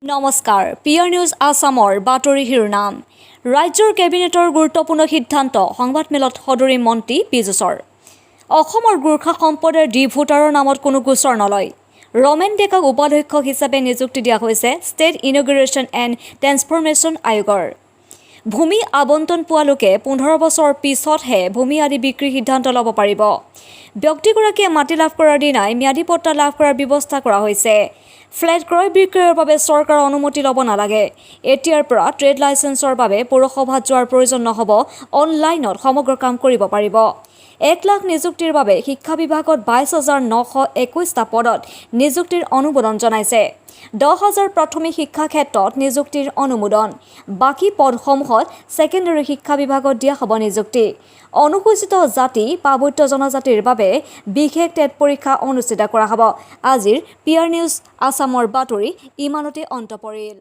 নমস্কাৰ, পিয়াৰ নিউজ আছামৰ বাতৰি শিৰোনাম। ৰাজ্যৰ কেবিনেটৰ গুৰুত্বপূৰ্ণ সিদ্ধান্ত, সংবাদমেলত সদৰি মন্ত্ৰী পীযুষৰ। অসমৰ গোৰ্খা সম্প্ৰদায়ৰ ডি ভোটাৰৰ নামত কোনো গোচৰ নলয়। ৰমেন ডেকাক উপাধ্যক্ষ হিচাপে নিযুক্তি দিয়া হৈছে ষ্টেট ইণ্টিগ্ৰেশ্যন এণ্ড ট্ৰেন্সফৰমেশ্যন আয়োগৰ। ভূমি আবণ্টন পোৱা লোকে 15 বছৰৰ পিছতহে ভূমি আদি বিক্ৰীৰ সিদ্ধান্ত ল'ব পাৰিব। ব্যক্তিগৰাকীয়ে মাটি লাভ কৰাৰ দিনাই ম্যাদী পট্টা লাভ কৰাৰ ব্যৱস্থা কৰা হৈছে। ফ্লেট ক্ৰয় বিক্ৰয়ৰ বাবে চৰকাৰৰ অনুমতি ল'ব নালাগে। এতিয়াৰ পৰা ট্ৰেড লাইচেন্সৰ বাবে পৌৰসভাত যোৱাৰ প্ৰয়োজন নহ'ব, অনলাইনত সমগ্ৰ কাম কৰিব পাৰিব। 1 লাখ নিযুক্তিৰ বাবে শিক্ষা বিভাগত 22,921টা পদত নিযুক্তিৰ অনুমোদন জনাইছে। 10,000 প্ৰাথমিক শিক্ষা ক্ষেত্ৰত নিযুক্তিৰ অনুমোদন। বাকী পদসমূহত ছেকেণ্ডেৰী শিক্ষা বিভাগত দিয়া হ'ব নিযুক্তি। অনুসূচিত জাতি, পাৰ্বত্য জনজাতিৰ বাবে বিশেষ টেট পৰীক্ষা অনুষ্ঠিত কৰা হ'ব। আজিৰ পিয়াৰ নিউজ আছামৰ বাতৰি ইমানতে অন্ত পৰিল।